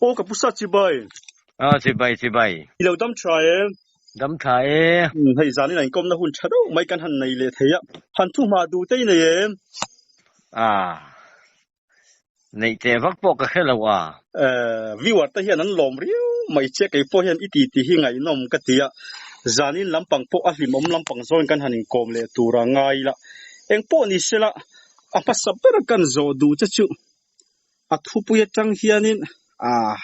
Aw ka pu sa chibai. Aw chibai chibai. I lo dam tha e. Dam tha e. Umm hei zanin a inkawmna hun tha deuh mai kan han nei leh thei a, han thu hma duh te i nei em? Ah. Neih teh vak pawh ka hre lo a. Eh, viewer te hian an lawm riau mai che, kei pawh hian i ti ti hi ngaihnawm ka ti a, zanin lampang pawh a hlimawm lampang zawngin kan han inkawm leh tur a ngai la. Engpawh ni sela, a hmasa ber kan zawh duh che chu a thupui atang hianin ah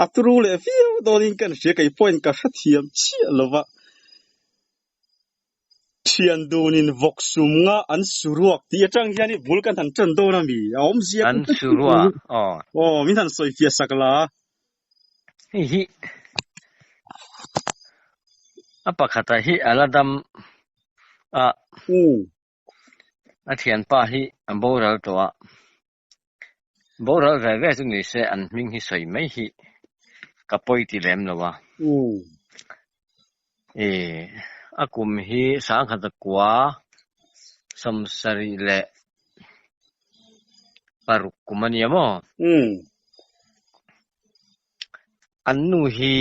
a turu leh viau dawnin kan hria, kei pawhin ka hrethiam chiah lo va. Thian dunin vawk sum nga an su ruak tih atang hian i bul kan han tan dawn a mi? A awmzia An su ruak, aw. Aw, min han sawi fiah sak la. Hei hi a pakhata hi a la dam a. A thianpa hi a boral tawh a. Boral ve ve chu ni se an hming hi sawi mai hi ka pawi ti lem lo a. Ih a kum hi sangkhat a kua sawmsarih leh paruk kum a nia maw? An nu hi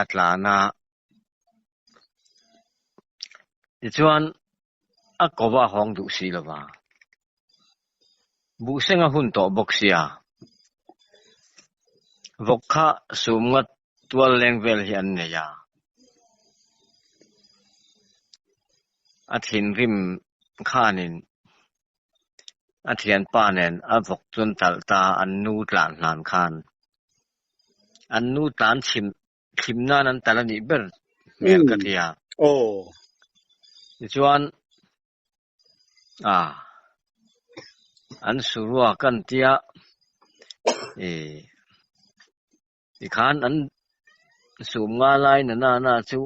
a tlan a. Tichuan a ko va hawng duh si lo va. Buhseng a hun tawh bawk sia. Vawk kha sum ngat tual leng vel hi an nei a. A thinrim khanin a thianpa nen a vawk chuan talh ta an nu tlan hlan khan. An nu tlan chhim thlim nan an tal a nih ber hmel ka ti a. Tichuan ah an surua kan tia ih tikhan an sum nga lai na na na chu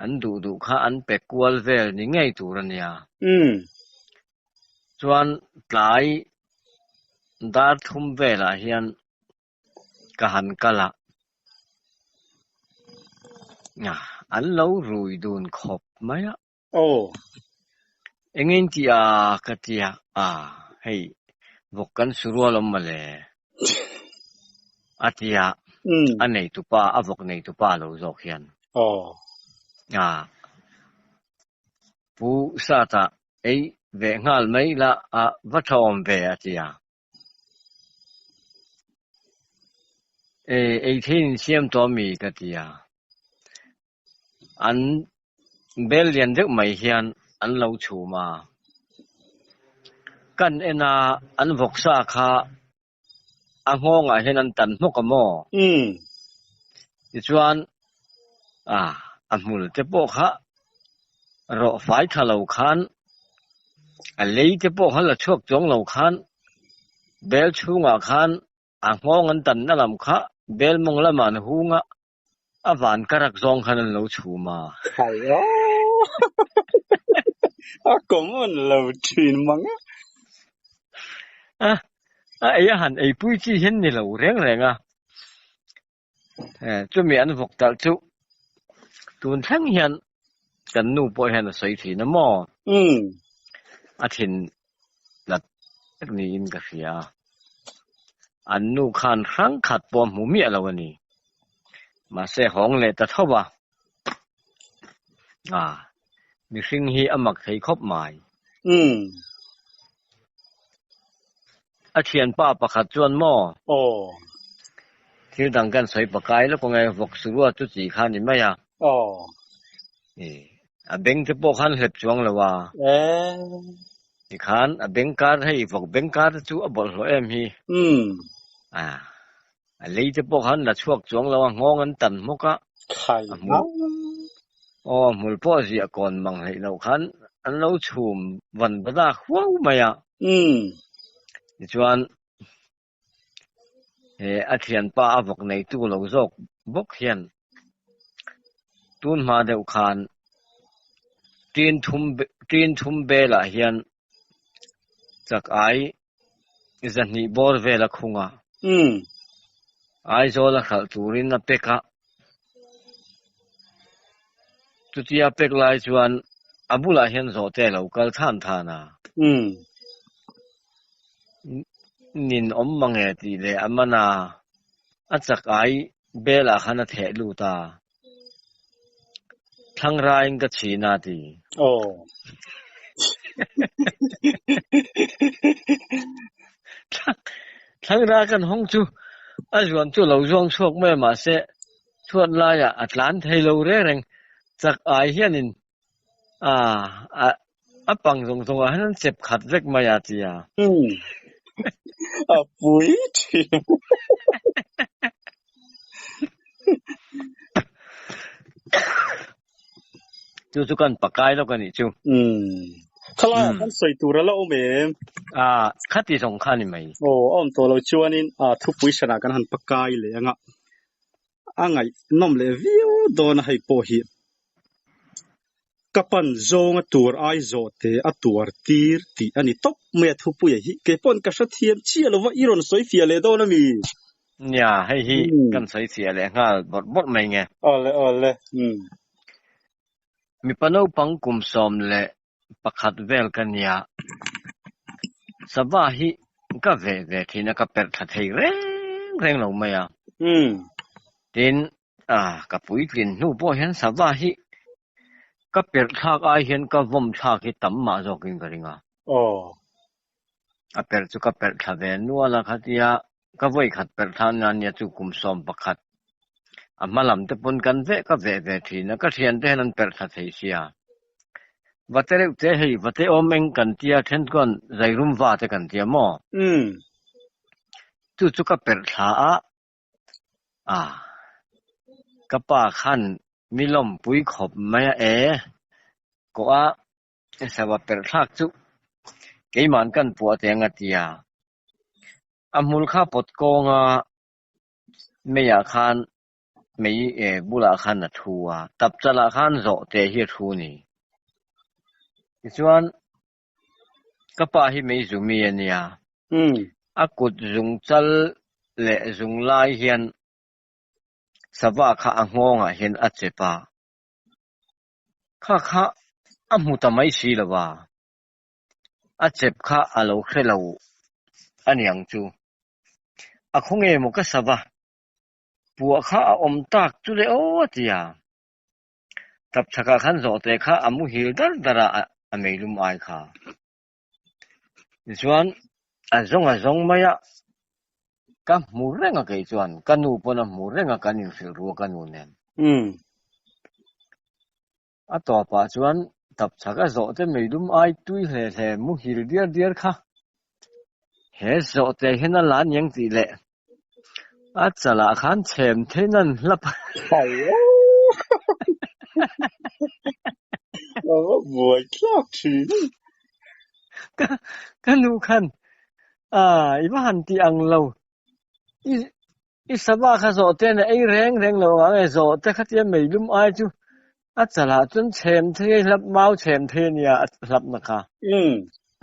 an duh duh kha an pe kual vel ni ngei tur a nia. Chuan tlai dar thum velah hian Ka han kal a, an lo rui dun khawp mai a. Aw. Engin ti a ka ti a, a hei vawk kan su rual awm mawle a ti a, a neitupa a vawk neitupa lo zawk hian. Aw. A pu Sata ei ve nghal mai la a va tha awm ve a ti a. Ei thei in siam tawh ami ka ti a, an bel lian deuh mai hian an lo chhum a, kan en a an vawksa kha a nghawng ah hian an tan hmawk a maw? Tichuan a hmul te pawh kha rawh fai tha lo khan a lei te pawh kha la chhuak chuang lo khan bel chhungah khan a nghawng an tanna lam kha bel mawng lamah an hung a, a van ka rak zawng khan an lo chhum a. Khai aw! A common lo thin mang e. A, a ei a han eipui chi hian ni lo reng reng a. Chumi an vawk talh chu tun thleng hian kan nu pawh hian a sawi thin a maw? A thin nat tak niin ka hria. An nu khan hrang khat pawh a hmu miah lo a ni. Mahse hawng leh ta tho va. Mihring hi a mak thei khawp mai. A thianpa pakhat chuan maw? Aw. Thil dang kan sawi pakai lawk ang e, vawk surua chu chi kha ni mai a. Aw. I, a beng te pawh khan hlep chuang lo a. E. Tikhan a beng kar hei vawk beng kar te chu a bawlhhlawh em hi. Umm. A, a lei te pawh khan la chhuak chuang lo a, nghawng an tan hmawk a. Khai. A hmul, aw a hmul pawh ziah kawn mang hleih loh khan an lo chhum van va dak huau mai a. Umm. Tichuan he a thianpa a vawk neitu lo zawk bawk hian tun hma deuh khan tin thum tin thum belah hian chak ai zahnih bawr vel a khung a. Umm. Aizawl a hralh turin a pek a. Chutia pek lai chuan a bulah hian zawhte a lo kal than than a. Umm. Nin awm mange tih leh a man a, a chak ai bel ah khan a theh lut a, thlang raiin ka chhin a ti. Aw. Thlang rai kan hawng chu a zuan chu lo zuang chhuak mai a mahse chhuat laiah a tlan thei lo reng reng, chak ai hianin A, a, a pang zawng zawng ah hian an chep khat vek mai a ti a. Umm. A pui thin. Chu chu kan pakai lawk a nih chu. Umm. Khalai ah khan sawi tur a la awm em? A, khati zawng kha ni mai. Aw, a awm tawh lo chuanin a thupui hranah kan han pakai leh ang a. A ngaihnawm leh viau dawn a hei pawh hi ka pan zawnga tur ai zawh te a tuar tir tih a ni tawp mai a thupuia hi kei pawn ka hrethiam chiah lo va i rawn sawi fiah leh dawn a mi? Nia, hei hi kan sawi fiah leh nghal bawrh bawrh mai nge. Awle awle umm. Mipa naupang kum 11 vel ka nia. Sava hi ka veh ve thin a, ka perh thla thei reng reng lo mai a. Tin, ka puitlin hnu pawh hian sava hi ka perh thlak ai hian ka vawm thlak hi tam mah zawkin ka ring a. A perh chu ka perh thla ve nual a, khatia ka vawi khat perh thla nia nia chu kum 11 a hma lam te pawn kan veh ka veh ve thin a, ka thian te hian an perh thla thei sia. Va te reuh te hei va te awm eng kan tia then chuan zairum va te kan tia maw? Chu chu ka perh thla a, a ka pa khan mi lawmpui khawp mai a e kawh a. Sava perh thlak chu keimahn kan puah teh ang a ti a. A hmul kha pawt kawnga meiah khan mei bulah khan a thu a, tap chalah khan zawh teh hi a thu a ni. Tichuan ka pa hi mei zumi a nia, a kut zung chal leh zung lai hian sava kha a nghawngah hian a chep a. Kha kha a hmu ta mai si lo va, a chep kha a lo hre lo a niang chu. A khaw nge maw ka sa va, puah kha a awm tak chu le aw a ti a. Tapchhakah khan zawhte kha a muhil dar dar a, a meilum ai kha. Tichuan a zawng a zawng mai a, ka hmu reng a kei chuan, ka nu pawn a hmu reng a kan inhrilh ru a ka nu nen. A tawpah chuan tapchhak a zawhte meilum ai tui hle hle muhil diar diar kha he zawhte hian a la aniang tih leh a chalah khan chhem thein an hlap a. A va buai thlak thin. Ka ka nu khan a i va han tih ang lo i i sava kha zawh te na ei reng reng lo ang e zawh te khatia meilum ai chu a chalah chuan chhem thei a hlap mau chhem thei a nia a hlap na kha.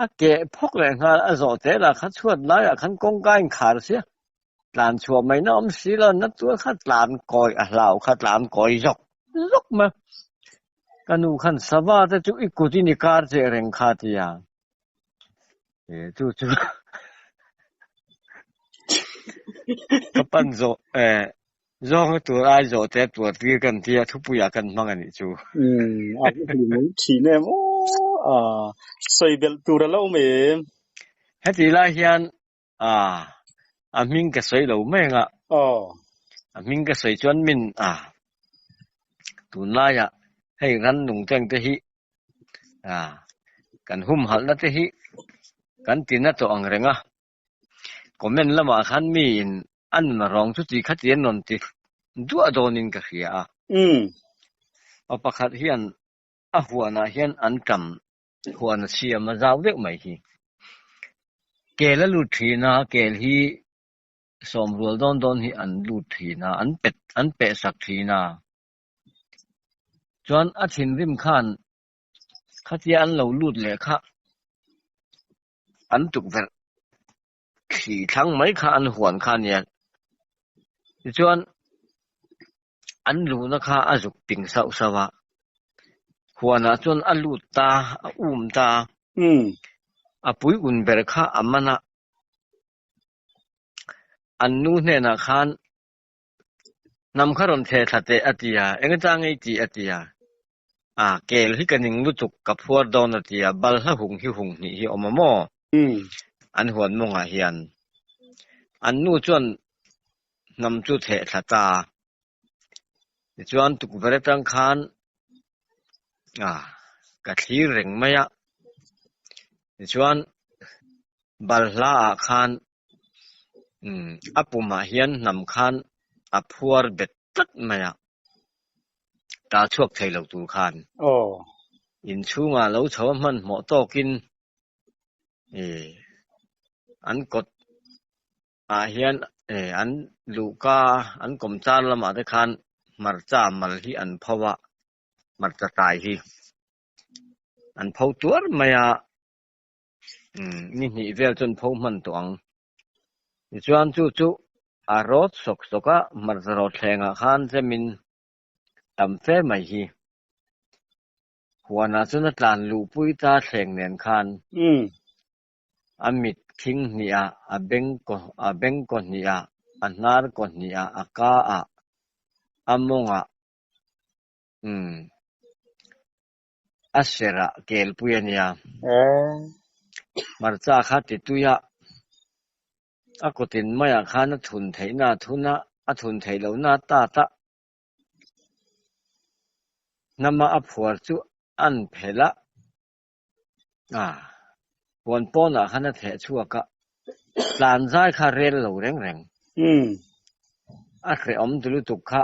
A keh phawk leh nghal a zawh te lah kha chhuat laiah khan kawngka a inkhar sia. Tlan chhuah mai na awm si lo, na chuan kha tlan kawi a hlau kha tlan kawi zawk zawk mai. Ka nu khan sava te chu i kut in i kar cheh reng kha a ti a. E chu chu ka pan zawh e zawnga tur ai zawh te tuar tir kan tia thupuiah kan hmang a nih chu. Umm a va hlimawm thin em aw a sawi belh tur a lo awm em. Heti lai hian A, a hming ka sawi lo mai ang a. Aw. A hming ka sawi chuan min a, tunlaiah hei rannung teng te hi a, kan humhalhna te hi kan ti na tawh ang reng a. Comment lamah khan miin a nun a rawng chu ti khati an rawn ti duah dawnin ka hria a. Umm. Pa pakhat hian a huanah hian an tam Huan a siam a zau deuh mai hi. Kel a lut thin a, kel hi sawm rual dawn dawn hi an lut thin a, an pet an peh sak thin a. Chuan a thinrim khan khatia an lo lut leh kha an tukverh thli thlang mai kha an huan kha a nia. Tichuan An luhna kha a zuk ping sauh sauh a, huanah chuan a lut ta, a um ta. A pui un ber kha a man a, An nu hnenah khan hnam kha rawn theh thla teh a ti a, eng atang nge i tih a ti a, a kel hi ka ning lutuk ka phuar dawn a ti a, balhla hung hi hung hnih hi a awm a maw? An huan mawngah hian an nu chuan hnam chu theh thla ta a, tichuan tukverh atang khan a ka thlir reng mai a, tichuan balhla ah khan Umm a pumah hian hnam khan a phuar bet tlat mai a, ta chhuak thei lo tur khan. Aw. Inchhungah lo chho a hmanhmawh tawkin ih an kawt ah hian ih an luhka an kawmchar lamah te khan hmarcha mal hi an pho a, hmarcha tai hi an pho tuar mai a. Umm ni hnih vel chuan pho hman tawh ang. Tichuan chu chu a rawt sawk sawk a, hmarcha rawtthlengah khan chemin tam fe mai hi. Huanah chuan a tlan luhpui ta thleng nen khan a mit khing hnih ah, a beng kaw a beng kaw hnih ah, a hnar kaw hnih ah, a ka ah, a mawng ah, umm. A serah kelpui a nia. Hmarcha kha ti tui a, a kawtin maiah khan a thun theihna a thun a, a thun theih lohna a tat a. Hnama a phuar chu an phelh a, a huan pawnah khan a theh chhuak a, tlan zai kha rel lo reng reng. A hrehawm ti lutuk kha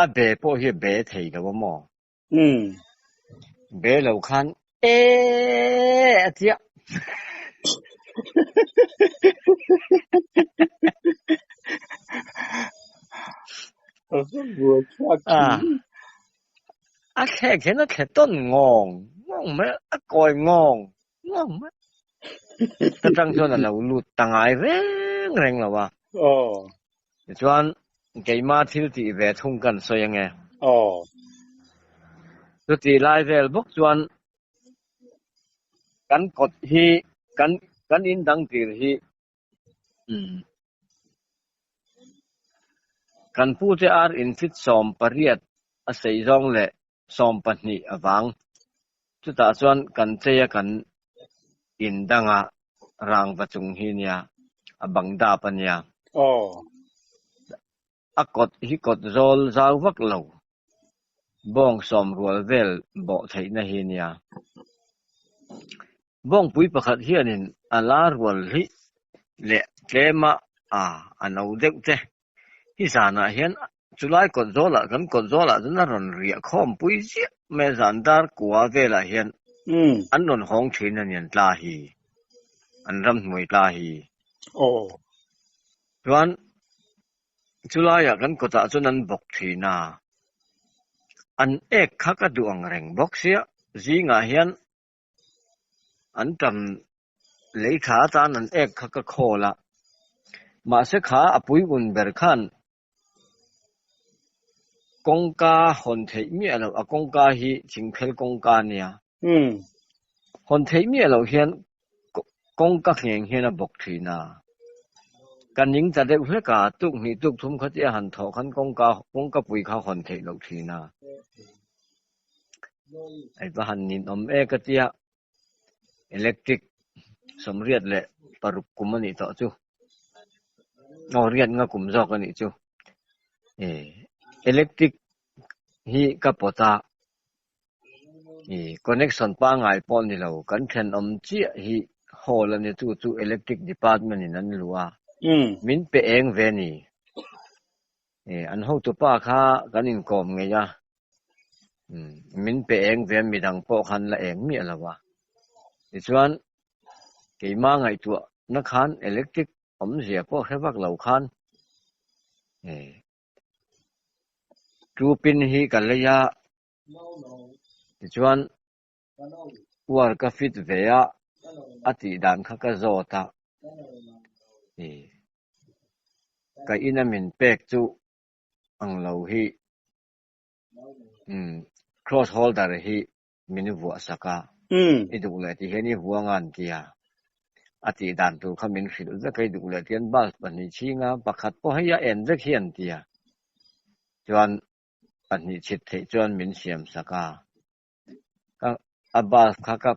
a be pawh hi a be thei lo a maw? Umm. Be lo khan ee a tia. Ah. A thlek hian a thle tawn ngawng ngawng mai a, a kawi ngawng ngawng mai. Ta tang chuan a lo lut ta ngai reng reng lo a. Aw. Tichuan keima thil tih ve thung kan sawi ange. Aw. Chutih lai vel bawk chuan kan kawt hi kan kan in dang tir hi umm kan pute ar infit 18 a sei zawng leh 12 avang. Chutah chuan kan chei a kan in danga rangva chung hi nia, a bang dap a nia. Aw. A kawt hi kawt zawl zau vak lo, bawng sawm rual vel bawh theihna hi nia. Bawngpui pakhat hianin a la rual hi leh tlema a a no deuh te hi zanah hian Chulai kawt zawlah kan kawt zawlah chuan a rawn riah khawm pui ziah mai a, zan dar kua velah hian an rawn hawng thin a ni an tla hi, an ramhnuai tla hi. Aw. Chuan chulaiah kan kawtah chuan an bawk thin a, an ek kha ka duh ang reng bawk sia, zingah hian an tam lei tha atan an ek kha ka khawl a, mahse kha a pui un ber khan Kawngka hawn theih miah loh, a kawngka hi thingphel kawngka a nia. Hawn theih miah loh hian kawngka ngheng hian a bawk thin a. Ka ning ta deuh hlek a, tuk hnih tuk thum kha tia han thawh khan kawngka kawngka pui kha hawn theih loh thin a. Hei va han ninawm e ka tia, electric 86 kum a nih tawh chu. Aw riat nga kum zawk a nih chu. Eh electric hi ka pawt a, ih connection pangngai pawh ni lo kan thenawm chiah hi hall a nia chu chu electric department in an luh a, min pe eng ve a ni. Eh an hotupa kha kan inkawm ngei a, min pe eng ve a midang pawh khan la eng miah lo a. Tichuan Keima ngaihtuah na khan electric awmzia pawh hre vak lo khan two pin hi ka lei a, tichuan wire ka fit ve a, a tih dan kha ka zawt a, ka ina min pek chu ang lo hi cross holder hi min vuah sak a, i duh leh ti hian i vuang a an ti a. A tih dan tur kha min hrilh vek a, i duh leh tian bulb pahnih chhinga pakhat pawh hei a en vek hi an ti a. Chuan pahnih chhit theih chuan min siam sak a. Ka a bulb kha ka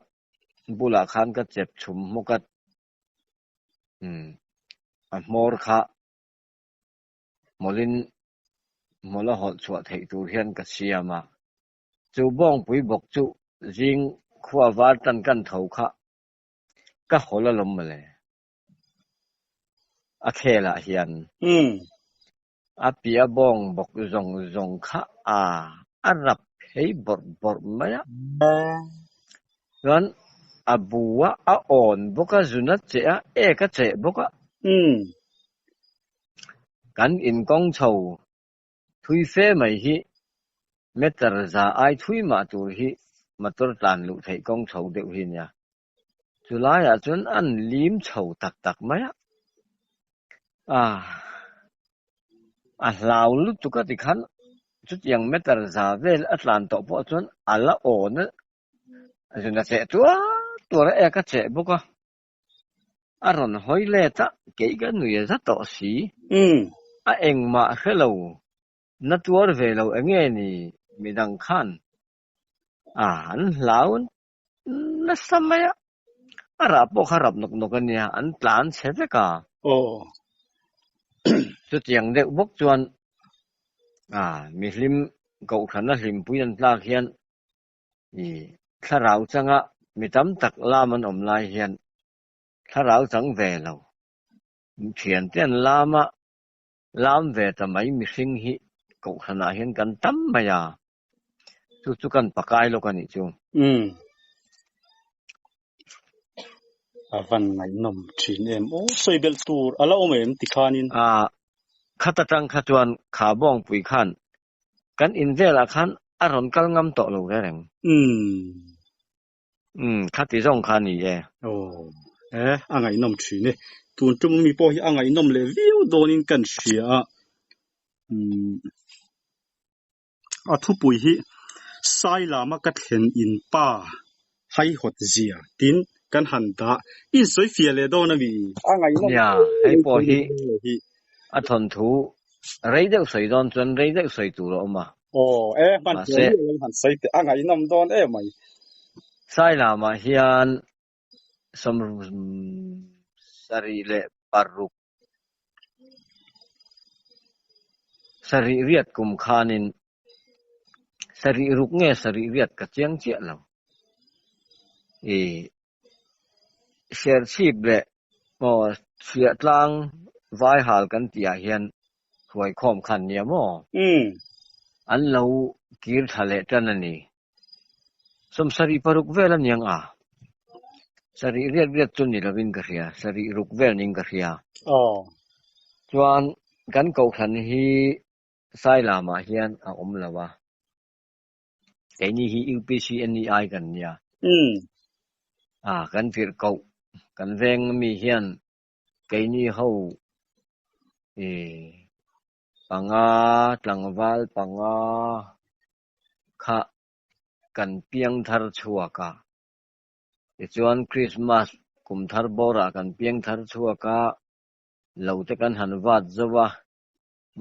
bulah khan ka chep chhum hmawk a, umm a hmawr kha hmawlhin hmawlh a hawlh chhuah theih tur hian ka siam a. Chu bawngpui bawk chu zing khua var tan kan tho kha ka hawlh alawm mawle. A khelah hian a piah bawng bawk zawng zawng kha a a rap phei bawrh bawrh mai a. Chuan a bu a a awn bawk a, zun a cheh a, ek a cheh bawk a. Kan inkawng chho Thui fe mai hi meter za ai thui mah tur hi motor tlan luh theih kawng chho deuh hi nia. Chu laiah chuan an lim chho tak tak mai a. Ah, a hlau lutuk a tikhan chutiang meter za vel a tlan tawh pawh chuan a la awn a, zun a cheh tuar tuar a, ek a cheh bawk a. A rawn hawi let a, kei ka nui a za tawh si. A engmah hre lo, na tuar ve lo enge ni midang khan a an hlau nasa mai a, a rah pawh kha rap nawk nawk a nia, an tlan chhe vek a. Chutiang deuh bawk chuan a mihlim kohhrana hlimpui an tlak hian I thlarau changa mi tam tak lam an awm lai hian thlarau chang ve lo thiante an lam a, lam ve ta mai mihring hi kohhranah hian kan tam mai a, chu chu kan pakai lawk a nih chu. Umm. A van ngaihnawm thin em aw, sawi belh tur a la awm em tikhanin. Ah, khat atang kha chuan kha bawngpui khan Kan in velah khan a rawn kal ngam tawh lo reng reng. Umm. Umm, khati zawng kha a ni e. Aw, e, a ngaihnawm thin e. Tun tum mi pawh hi a ngaihnawm leh viau dawnin kan hria a. Umm, a thupui hi Sailama ka thlen in pa haihawt zia tin kan han dah. I insawi fiah leh dawn a mi? A ngaihnawm Nia, hei pawh hi a thawnthu rei deuh sawi dawn chuan rei deuh sawi tur a awm a. Aw, e, hman Mahse, hmuh miah lo han sawi teh, a ngaihnawm dawn em mai. Sailamah hian sawm sarih leh paruk Sarih riat kum khanin sarih ruk nge sarih riat ka chiang chiah lo. I Serchhip leh aw Chhiahtlang Vaihal kan tihah hian hruaikhawm khan nia maw? An lo kir thla leh tan a ni. Sawmsarih paruk vel a niang a, sarih riat riat chu ni lovin ka hria, sarih ruk vel ning ka hria. Chuan kan kohhran hi Sailamah hian a awm lo a, keini hi UPC NEI kan nia. Kan tirh koh kan veng ami hian keini ho panga tlangval panga kha kan piang thar chhuak a, tichuan Krismas kum thar bawrah kan piang thar chhuak a, lo te kan han vat zo a,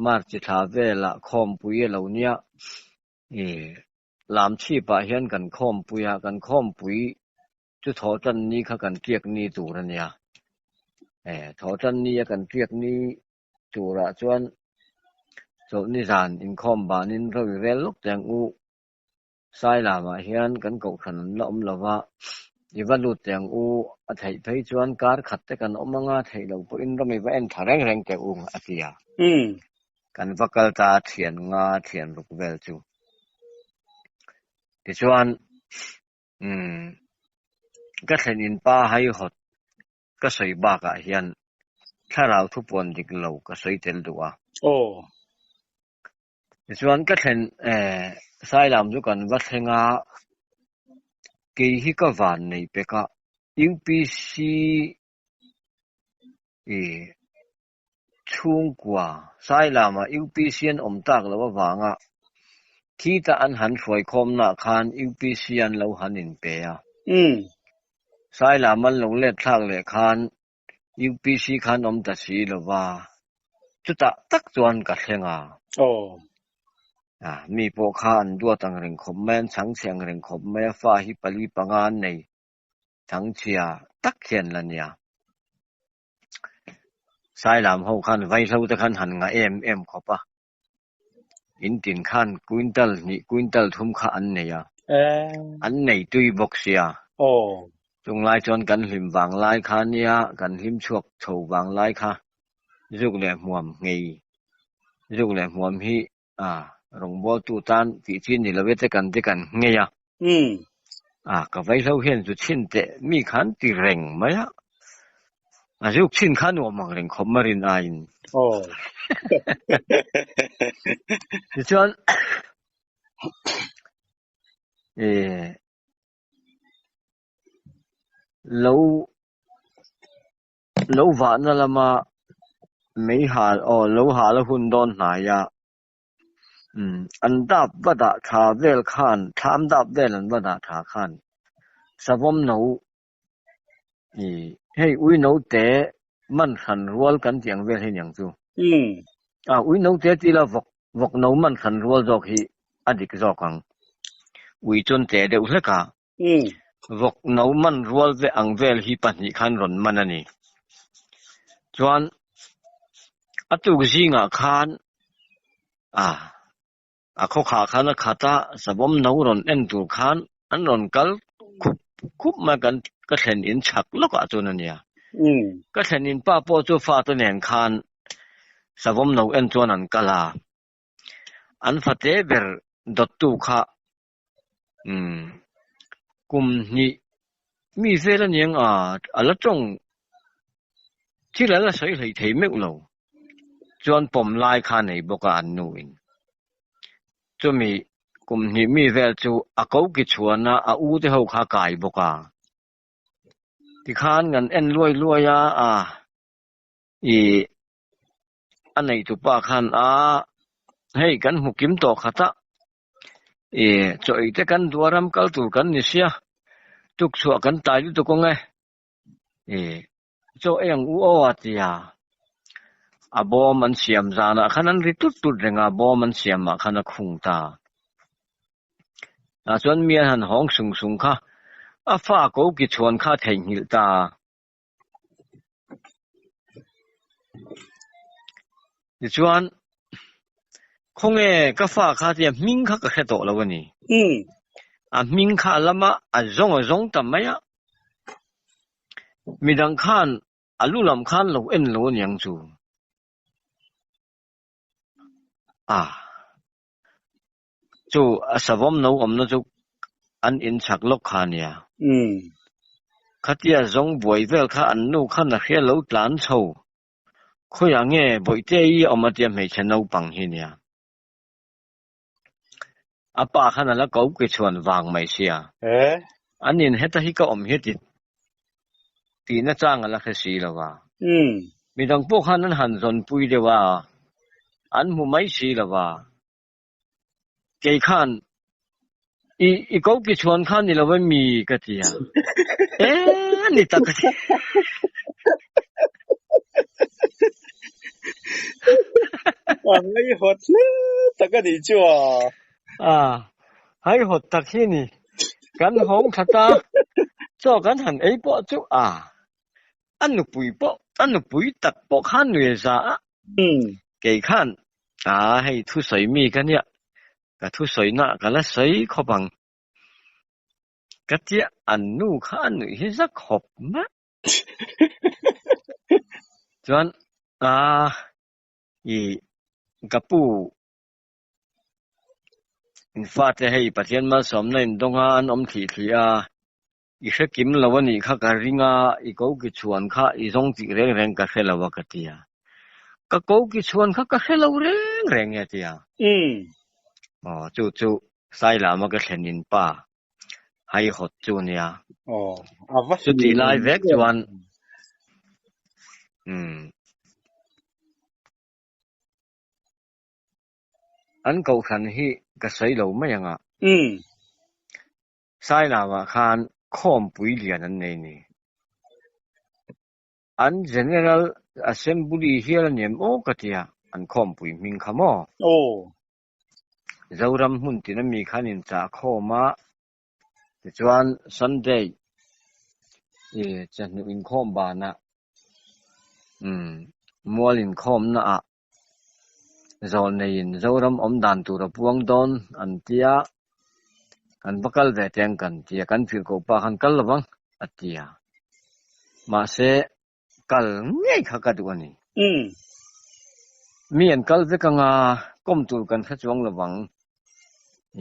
March thla velah khawmpui a lo nia, i Lamchhipah hian kan khawmpui a, kan khawmpui chu thawhtan ni kha kan tiak ni tur a nia, e thawhtan ni a kan tiak ni turah chuan chawlhni zan inkhawm banin ro i rel lawk teh ang u. Sailamah hian kan kohhran an la awm lo va, i va lut teh ang u. A theih phei chuan kar khat te kan awm anga theih loh pawhin ram i va en thla reng reng teh u, a ti a. Kan va kal ta thian nga thian ruk vel chu. Tichuan, umm, ka thlen in pa haihawt Ka sawi bakah hian thlarau thupuan dik lo ka sawi tel duh a. Aw. Tichuan ka thlen Sailam chu kan va thleng a, kei hi ka van nei pek a, UPC i chhungkua Sailama UPC an awm tak loh avanga khita an han hruaikhawmnaah khan UPC an lo han inpe a. Sailam an lo let thlak leh khan UPC khan awm ta si lo va, chutah tak chuan ka thleng a. Aw. A, mi pawh kha an duat ang reng khawp mai, an chhangchhe ang reng khawp mai a, fa hi pali panga an nei chhangchhia tak hian la nia. Sailam ho khan vaihlo te khan han ngah em em khawp a, in tin khan quintal hnih quintal thum kha an nei a, an nei tui bawk sia. Chung lai chuan kan hlim vang lai kha nia, kan hlim chhuak chho vang lai kha zuk leh hmuam ngei, zuk leh hmuam hi a rawngbawltu tan tih chi ni lo e te kan ti kan nghei a. A ka vaihlo hian zu chhin teh mi khan ti reng mai a, a zuk chhin kha nuam ang reng khawp marin aiin. Tichuan lo Lo vahna lama mei hal aw lo hal a hun dawn hnai a, umm an dap va dah tha vel khan thlam dap vel an va dah tha khan savawm no ih hei ui no te man hran rual kan tih ang vel hi niang chu. A ui no te tila vawk vawk no man hran rual zawk hi a dik zawk ang. Ui chuan te deuh hlek a. Vawk no man rual ve ang vel hi pahnih khan rawn man a ni. Chuan a tuk zingah khan a a khawkhah khan a khat a, savawm no rawn en tur khan an rawn kal khup khup mai a, kan ka thlen in chhak lawkah chuan a nia. Ka thlen in pa pawh chu fate nen khan savawm no en chuan an kal a, an fate ber dawttu kha Umm kum hnih mi vel a niang a, a la tawng thil a la sawi hlei thei meuh lo. Chuan pawm lai kha a nei bawk a an nu in. Chumi kum hnih mi vel chu a ko ki chhuan a, a u te ho kha a kai bawk a. Tikhan kan en luai luai a, a ih a neitupa khan a hei kan hmu kim tawh khat a. E, chaw ei te kan duh a ram kal tur kan ni sia, tuk chhuah kan tai lutuk ang e. E, chaw ei ang u aw a ti a. A bawm an siam zanah khan an ri tut tut reng a, bawm an siamah khan a khung ta. Tah chuan mi an han hawng sung sung kha, a fa ko ki chhuan kha a theihnghilh ta. Tichuan, khawnge ka fa kha tia hming kha ka hre tawh lo a ni. A hming kha a lam a, a zawng a zawng ta mai a. Midang khan a lu lam khan lo en lo a niang chu. A. Chu a savawm no awmna chu an in chhak lawk kha a nia. Khatia zawng buai vel kha an nu khan a hria lo tlan chho. Khawiah nge Bawihte i awm a tia hmeichhe naupang hi nia. A pa khan a la ko ke chhuan vang mai sia. An in heta hi ka awm hi ti tihna chang a la hre si lo a. Midang pawh khan an han zawnpui deuh a, an hmu mai si lo a. Kei khan i i ko ki chhuan khan ni lo em mi ka ti a. E ni tak ka ti. A ngaihawt hle tak a nih chu a. A ngaihawt tak hi ni. Kan hawng that a, chaw kan han ei pawh chu a. A nupui pawh, a nupui tak pawh khan nui za a. Kei khan, a hei thusawi mi ka nia, ka thusawina ka la sawi khawp ang. Ka tia an nu kha a nuih hi za khawp mai. Chuan, a i ka pu in fate hei Pathian malsawmna indawng a an awm thlih thlih a, I hre kim lo a nih kha ka ring a, i ko ki chhuan kha i zawng tih reng reng ka hre lo a ka ti a. Ka ko ki chhuan kha ka hre lo reng reng e a ti a. Aw chu chu Sailama ka thlen in pa haihawt chu a nia. Aw a va Chutih lai vek chuan umm an kohhran hi ka sawi lo mai ang a. Sailamah khan khawmpui lian an nei ni. An General Assembly hial a ni em aw ka ti a, an khawmpui hming kha maw? Aw. Zoram hmun tina mi khan inchah khawm a, tichuan Sunday i chawhnu inkhawm banah umm mual inkhawmna ah Zawlneiin Zoram awm dan tur a puang dawn an tia, kan va kal ve teng kan tia, kan firkoh pa khan kal lovang a tia. Mahse, kal ngei kha ka duh a ni. Mi an kal vek anga kawm tur kan hre chuang lovang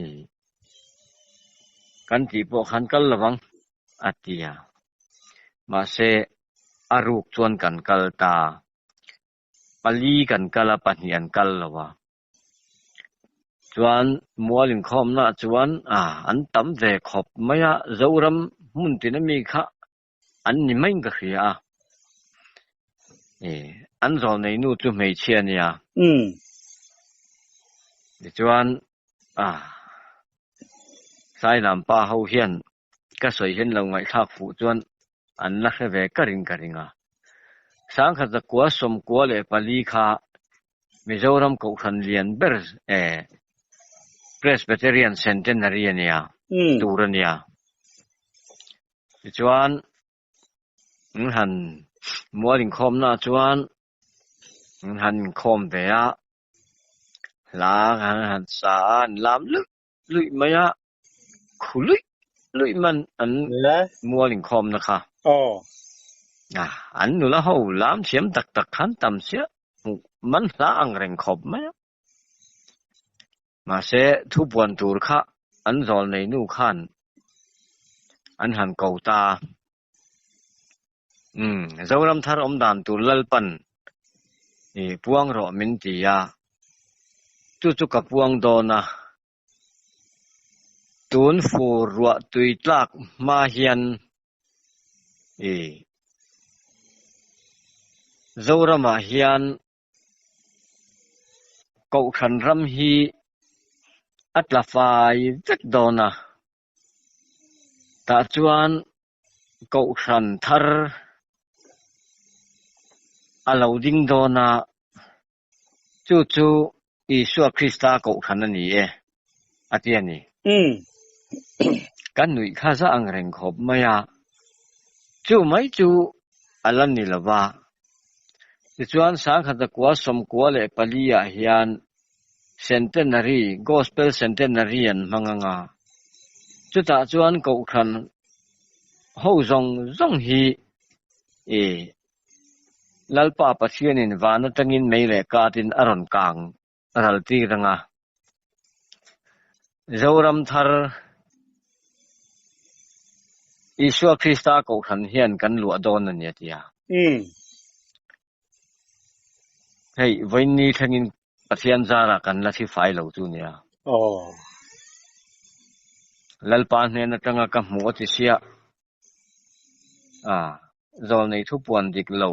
i kan tih pawh khan kal lovang a tia. Mahse, a ruk chuan kan kal ta. Pali kan kal a, pahnih an kal lo a. Chuan mual inkhawmnaah chuan an tam ve khawp mai a, Zoram hmun tina mi kha an ni maiin ka hria a. An zawlnei nu chu hmeichhia a nia. Tichuan Sailam pa ho hian ka sawi hian lo ngaihthlak fuh chuan an la hre ve ka ring ka ring a. Sangkhat zakua 94 kha Mizoram Kohhran lian ber eh Presbyterian Centenary a nia, tur a nia. Tichuan an han mual inkhawmnaah chuan an han inkhawm ve a, hla an han sa a, an lam luih luih mai a, khu luih luih man an mual inkhawmna kha. An nula ho lam thiam tak tak khan tam chiah hmuh man hla ang reng khawp mai a. Mahse, thupuan tur kha an zawl nei nu khan an han ko ta. Umm, Zoram thar awm dan tur Lalpan i puang rawh min ti a, chu chu ka puang dawn a. Tun fur ruah tui tlak hma hian i Zoramah hian Kohhran ram hi a tla fai vek dawn a, tah chuan Kohhran thar a lo ding dawn a, chu chu Isua Krista Kohhran a ni e, a ti a ni. Kan nuih kha za ang reng khawp mai a, chu mai chu a la ni lo va. Tichuan Sangkhat kua 94 ah hian Centenary, Gospel Centenary an hmang ang a, chutah chuan Kohhran ho zawng zawng hi i Lalpa Pathianin van atangin mei leh katin a rawn kang ral tir ang a. Zoram thar Isua Krista Kohhran hian kan luah dawn a ni a ti a. Hei, vawiinni thlengin Pathian zarah kan la thi fai lo chu nia. Lalpa hnen atanga ka hmuh a ti sia. Zawlnei thupuan dik lo.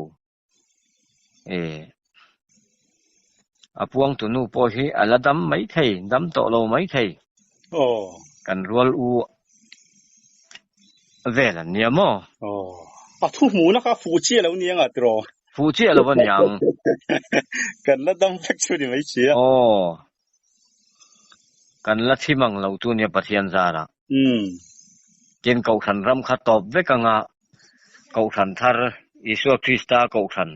A puangtu nu pawh hi a la dam mai thei, dam tawh lo mai thei. Kan rual u vel an nia maw? A thu hmuhna kha fuh chiah lo nia nga tiraw? Fuh chiah lo a niang. Kan la dam vek chu ni mai sia. Aw. Kan la thi mang lo tu nia Pathian zarah. Tin Kohhran ram kha tawp vek anga Kohhran thar Isua Krista Kohhran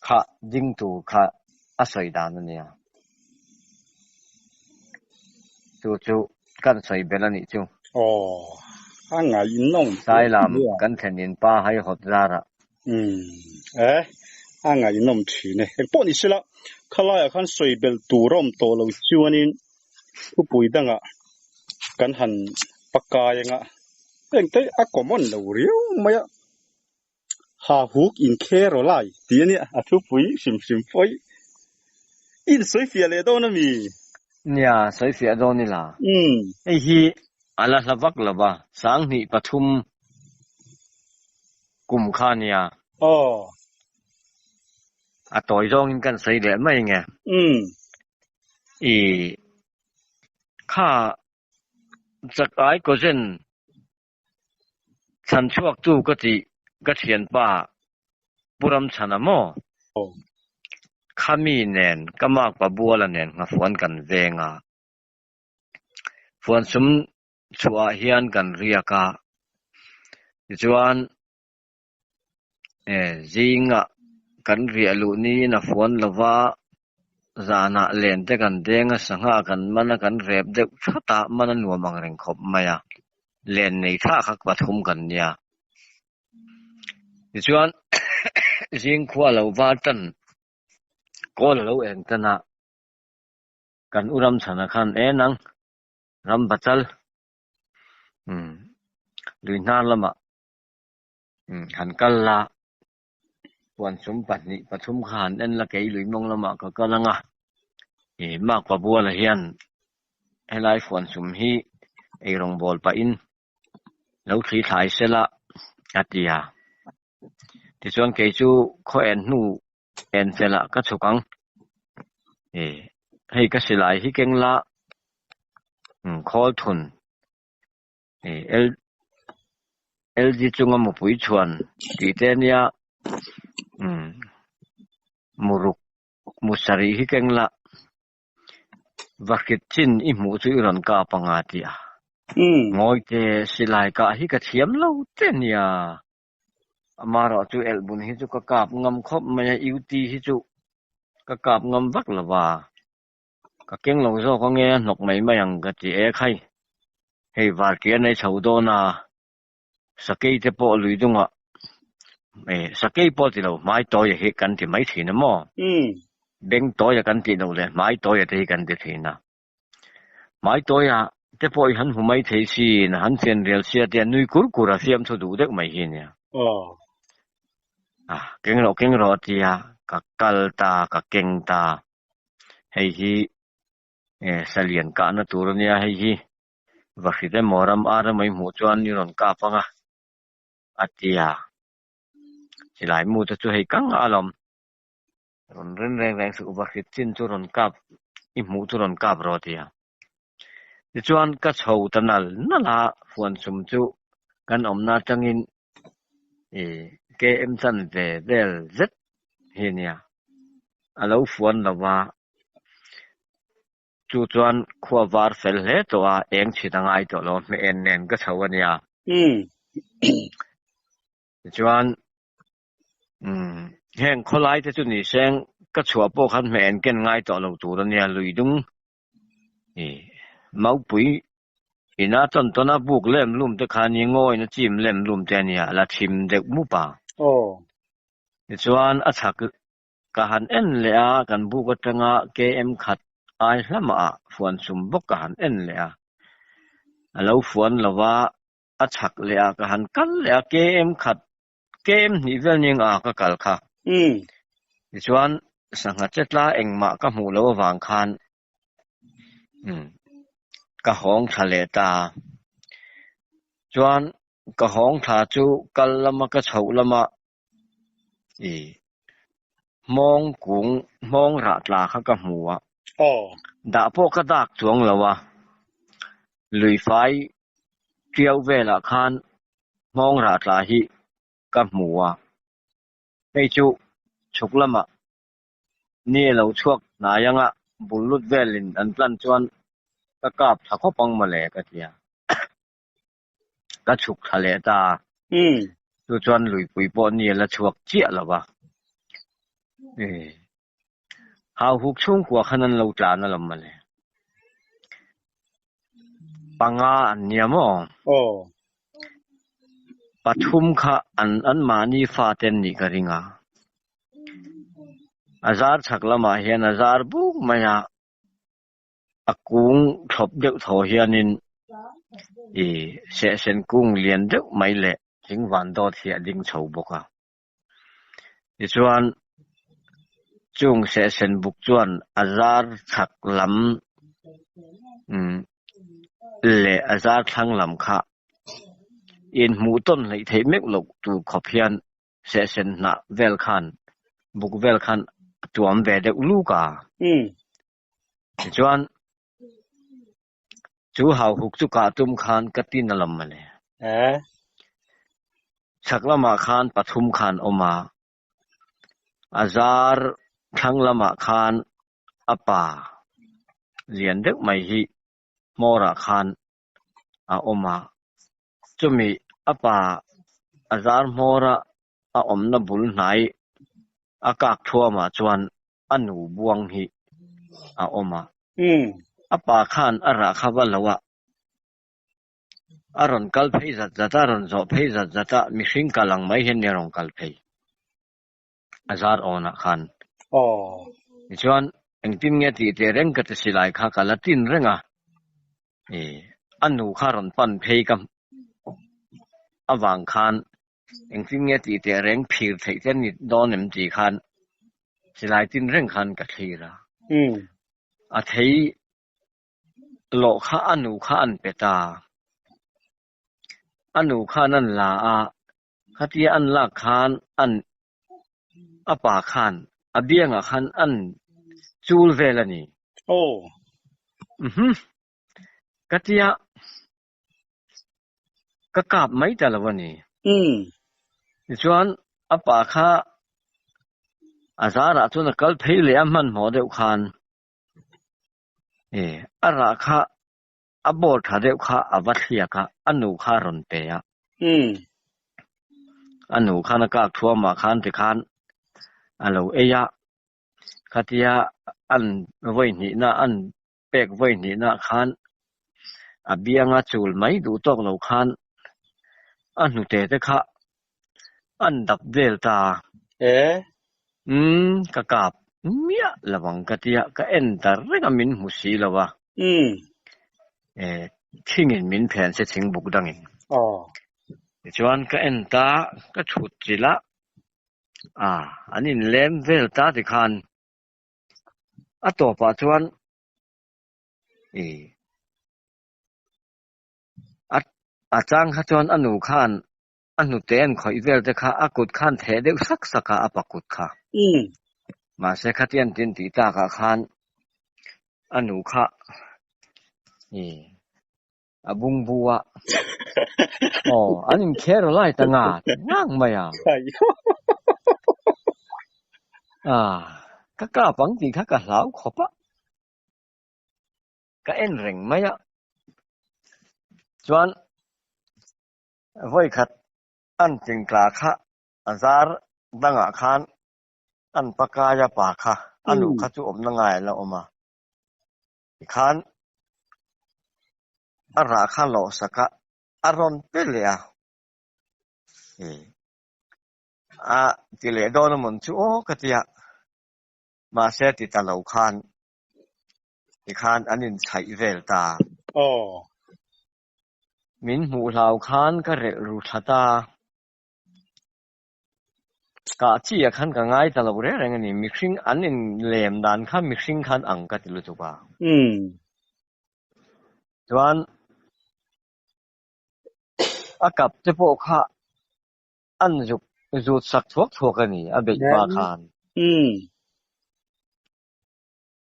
kha ding tur kha a sawi dan a nia. Chu chu kan sawi belh a nih chu. Aw, a ngaihnawm Sailam kan thlen in pa haihawt zarah. Umm, e, a ngaihnawm thin e. Engpawh ni sela, khalaiah khan sawi belh tur a awm tawh lo chuanin thupui dangah kan han pakai anga engte a common lo riau mai a, ha huk inkher aw lai tih a nia, a thupui hrim hrim pawh hi in sawi fiah leh dawn a mi? Nia, sawi fiah dawn ila. Hei hi a la hla vak lo va, 2003 kum kha a nia. Aw. A tawi zawngin kan sawi leh mai nge. I kha chak ai cousin chhan chhuak tu ka tih ka thianpa. Pu Ramchhana maw? Khami nen ka makpa Buala nen nghafuan kan veng a. Fuansum chhuah hian kan riak a, tichuan zingah kan riah luh niin a fuan lo va, zanah len te kan deng a, sangha kan man a, kan rep deuh that a, man a nuam ang reng khawp mai a, len nei tha kha pathum kan nia. Tichuan zingkhua lo var tan kawl a lo eng tan a, kan u Ramchhana khan e nang ram bachal umm lui hnar lamah umm han kal la puansum pahnih pathum kha han en la kei lui mawng lamah ka kal ang a ih makpa bualah hian helai fuansum hi eirawng bawl pahin lo thli thlai sela a ti a tichuan kei chu khaw en hnu En felah ka chhuk ang. E, hei ka silai hi keng la, umm khawl thun. E, L, LG chunga mupui chhuan tih te ania, umm muruk, mu sarih hi keng la, va hrit chin i hmuh chu i rawn kap anga ti a. Ngawi te silai kah hi ka thiam lo te ania. Amaherawh chu elhbun hi chu ka kap ngam khawp mai a, UT hi chu ka kap ngam vak lo va, ka keng lo zawk ange a hnawk mai mai ang ka ti e khai. Hei vartian ei chho dawn a, sakei te pawh lui dungah e sakei pawh ti lo hmai tawia hi kan ti mai thin a maw? Beng tawia kan tih loh leh hmai tawia te hi kan ti thin a. Hmai tawia te pawh i han hmu mai thei sin, han fian rial sia te a nui kur kur a fiam thu duh deuh mai hi nia. Ah, keng rawh keng rawh a ti a, ka kal ta, ka keng ta. Hei hi eh salian kahna tur a nia, hei hi va hrit emaw ram ar emaw i hmuh chuan i rawn kap ang a, a ti a. Silai mu te chu hei kang a alawm. Rawn ren reng reng suh va hrit chin chu rawn kap i hmuh chu rawn kap rawh tia. Tichuan ka chho ta nal nal a, Fuansum chu kan awmna atangin i KM chan ve vel zet hi nia. A lo fuan lo va, chu chuan khua var fel hle tawh a, eng chhit a ngai tawh lo, hmeh en nen ka chho a nia. Tichuan Umm heng khawlai te chu ni seng ka chhuah pawh khan hmeh en ken ngai tawh lo tur a nia lui dung i maupui ina tawn tawn a buk lem lum te kha ni ngawin a chim lem lum te a nia a la thim deuh mup a. Tichuan a chhak ka han en leh a kan buk atanga KM khat ai hlamah fuan sum bawk ka han en leh a a lo fuan lo va a chhak leh a ka han kal leh a KM khat KM hnih vel ning a ka kal kha. Tichuan sangha chetla engmah ka hmuh loh avang khan ka hawng thla leh ta. Chuan ka hawng thla chu kal lama ka chhoh lama i hmawng kung hmawng rah tla kha ka hmu a. Dah pawh ka dak chuang lo a. Lui fai Tiau velah khan nghawng rah tla hi ka hmu a, hei chu chhuk lamah ni a lo chhuak hnai anga bul lut velin an tlan chuan ka kap thla khawp ang mawle ka ti a, ka chhuk thla leh ta a, chu chuan luipui pawh ni a la chhuak chiah lo va, Hauhuk chhungkua khan an lo tlan alawm mawle. Panga an nia maw? Aw. Pathum kha an anmahni fate an nih ka ring a. A zar chhak lamah hian a zar buk mai a, a kung thlawp deuh thaw hianin i sehsen kung lian deuh mai leh thingvan dawt hi a ding chho bawk a. Tichuan, chung sehsen buk chuan a zar chhak lam leh a zar thlang lam kha inhmuh tawn hleih theih meuh loh tur khawp hian sehsen hnah vel khan buk vel khan a tuam ve deuh luk a. Tichuan, Chu hauhuk chu kah tum khan ka tin a lam a ni. Chhak lamah khan pathum khan awm a, A zar thlang lamah khan a pa lian deuh mai hi hmawrah khan a awm a, chumi a pa a zar hmawra a awmna bul hnai a kak thuamah chuan a nu buang hi a awm a. A pa khan a rah kha va lo a, a rawn kal phei zat zat a, a rawn zawh phei zat zat a, mihring kal ang mai hian a rawn kal phei. A zar awnah khan. Tichuan, engtin nge tih teh reng ka ti silai kha ka la tin reng a, a nu kha rawn pan phei ka avang khan engtin nge tih teh reng phir theih te ni dawn em tih khan silai tin reng khan ka thlir a. A thei lawh kha a nu kha an pe ta. A nu khan an la a, khatia an lak khan an a pa khan a biangah khan an chul vel a ni. Aw. Uhmm. Katia ka kap mai ta lo a ni. Umm. Tichuan a pa kha a zarah chuan a kal phei leh a hmanhmawh deuh khan a rah kha A ball tha deuh kha a va thliak a, a nu kha a rawn pe a. A nu khan a kak thuamah khan tikhan a lo ei a, khatia an vawi hnihna an pek vawi hnihna khan a bianga chul mai duh tawk lo khan a hnute te kha an dap vel ta. Umm ka kap miah lo ang ka tia, ka en ta reng a min hmu si lo a. Eh thingin min phen se thing buk dangin. Tichuan ka en ta, ka thut chilh a, ah an inlem vel ta tikhan a tawpah chuan ih a chang kha chuan a nu khan A hnute an khawih vel te kha a kut khan theh deuh sak sak a, a pa kut kha. Mahse khatian tin tih takah khan a nu kha i a bungbu a, aw an inkher aw lai ta nga ngang mai a. A, ka kap ang tih kha ka hlau khawp a. Ka en reng mai a. Chuan Vawikhat an tingtla kha a zar dangah khan an pakaia pa kha a nu kha chu awmna ngai a la awm a, tikhan a rah kha lawhsak a, a rawn pe leh a, a ti leh dawn amawn chu aw ka ti a, mahse ti ta lo khan tikhan an inchhaih vel ta. Min hmuh hlau khan ka relh ru thla ta. Kah chi ah khan ka ngai ta lo reng reng a ni. Mihring an in lem dan kha mihring khan ang ka ti lutuk a. Chuan a kap te pawh kha an zuk zut sak thuak thuak a ni a beih hma khan.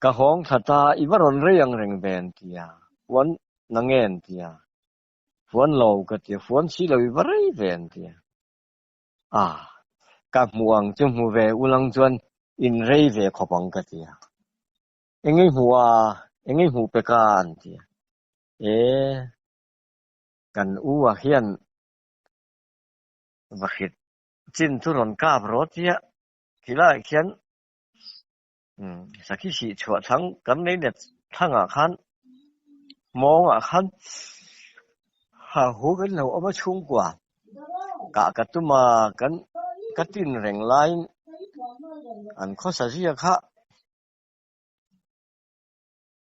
Ka hawng thla ta, i va rawn rei ang reng ve an ti a, fuan na nge an ti a, fuan lo ka ti a, fuan si lo i va rei ve an ti a. Ah, ka hmu ang chu hmu ve ulang chuan in rei ve khawp ang ka ti a. Eng i hmu a, eng i hmuh pek a an ti a. E, kan u ah hian va hrit chin chu rawn kap rawh tia, khilaiah khian Sakhi sih chhuah thlang kan nei let thlangah khan mawngah khan ha hu kan lo awm a chhungkua kah ka tum a kan ka tin reng laiin an khawsa zia kha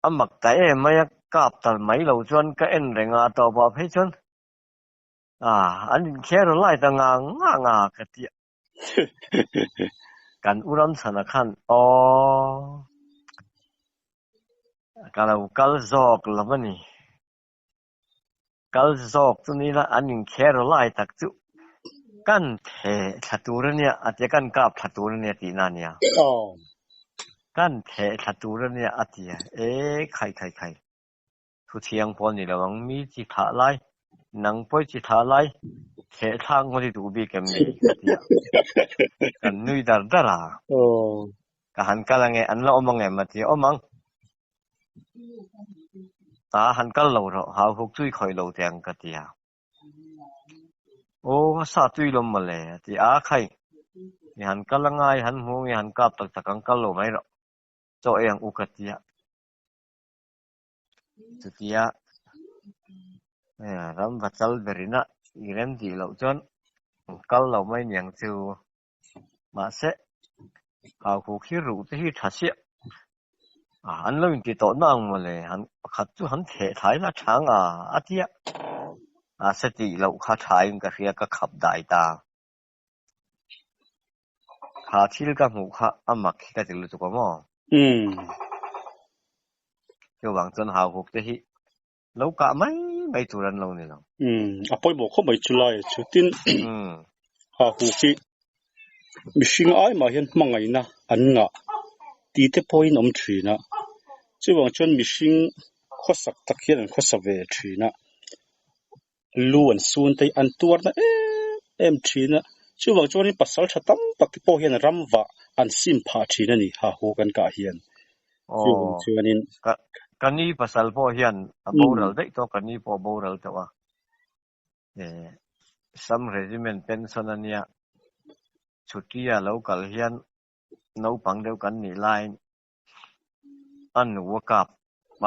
a mak ta em mai a kap ta mai lo chuan ka en reng a a tawpah phei chuan ah an inkher lai ta ngang ngang a ka ti a. Kan u Ramchhana khan aw ka lo kal zawk lo a ni. Kal zawk chu ni la an inkher lai tak chu kan theh thla tur a nia a tia kan kap thla tur a nia tihna a nia. Kan theh thla tur a nia a tia e khai khai khai. Thu thiang pawh a ni lo ang mi chi thah lai. Nang pawh i chi thah lai theh thlak ngawt i duh bik em ni? Ka ti a, kan nui dar dar a. Ka han kal ange, an la awm ang em? A ti a, awm ang. A han kal lo rawh, hau huk chu i khawih lo teh ang ka ti a. Aw, a sa tui lawm mawle, a ti a, khai, i han kal anga, i han hmu ang, i han kap tak tak ang, kal lo mai rawh, chaw ei ang u ka ti a. Chutia ram va chal berina i rem tih loh chuan kal lo mai niang chu. Mahse, hauhuk hi ruh te hi tha chiah. An lo inti tawh na ang mawle, han pakhat chu han theh thlai la tha ang a, a tia. Mahse tih loh kha tha in ka hria ka khap dai ta. Kha thil ka hmuh kha a mak hi ka ti lutuk a maw? Chuvang chuan hauhuk te hi lo kah mai mai tur an lo ni lo. A pawimawh khawp mai chu lai a chu. Tin, hauhuk hi mihring ai mah hian hmangaihna an ngah tih te pawhin awm thin a. Chuvang chuan mihring khawsak tak hian an khawsa ve thin a. Lu an sun te an tuar na em em thin a, chuvang chuanin pasal tha tam tak te pawh hian ram vah an sim phah thin a ni, ha hu kan kah hian. Chuvang Aw, chuanin. ka ka ni pasal pawh hian a boral daih tawh, ka ni pawh a boral tawh a, eh Sam Regiment pension a nia, chhutia lo kal hian naupang deuh kan nih laiin a nu a kap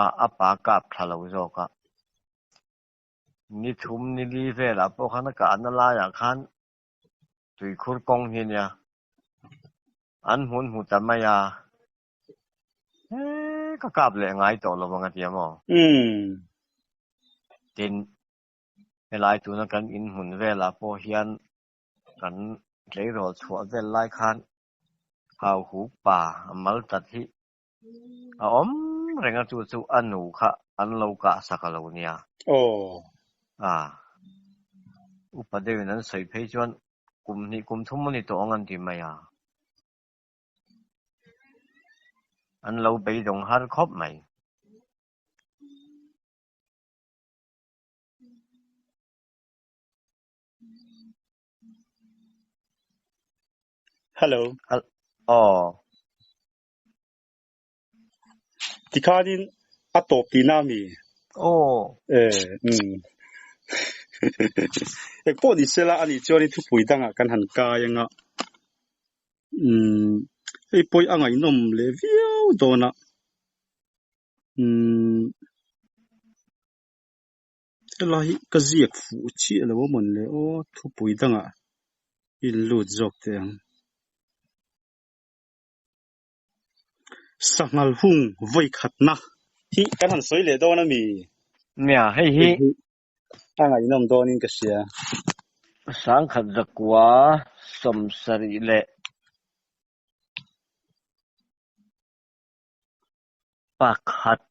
a, a pa kap tha lo zawk a. Ni thum ni li velah pawh khan a kahna laiah khan tuikhur kawng hi ania an hmun hmu ta mai a, he ka kap leh ngai tawh lo ang a ti a maw? Tin, helai tuna kan inhmun velah pawh hian kan tleirawl chhuah vel lai khan hauhuk pa a mal tat hi A awm reng a chu chu a nu kha an lo kah sak a lo nia. Aw. A upa deuhin an sawi phei chuan kum hnih kum thum a ni tawh ang an ti mai a. An lo beidawng har khawp mai. Hello. Aw. Tikhanin a tawp tihna a mi? Aw. E, umm. Engpawh ni sela a nih chuanin thupui dangah kan han kai anga. Umm, hei pawh a ngaihnawm leh viau dawn a. Umm, helai hi ka ziak fuh chiah lo a mawn le aw, thupui dangah in lut zawk teh ang. Sanghal hung vawi khatna hi kan han sawi leh dawn a mi? Nia, hei hi. A ngaihnawm dawnin ka hria. Sangkhat zakua sawmsarih leh pakhat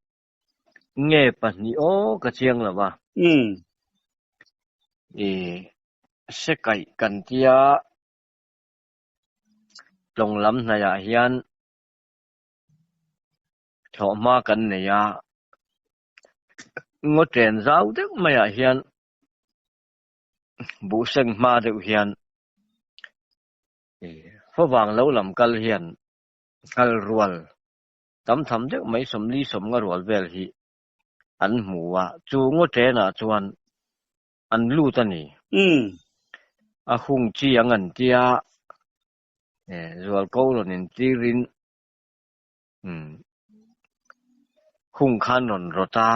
nge pahnih aw ka chiang lo a. I sekaih kan tia. Tlawng lam hnaihah hian thlawhhma kan nei a, ngaw chen zau deuh maiah hian buhseng hma deuh hian favang lo lam kal hian nghal rual tam tham deuh mai sawmli sawmnga rual vel hi an hmu a, chu ngaw chenah chuan an lut a ni. A hung chi ang an tia, zualko rawn intirin hung khan rawn rawt a,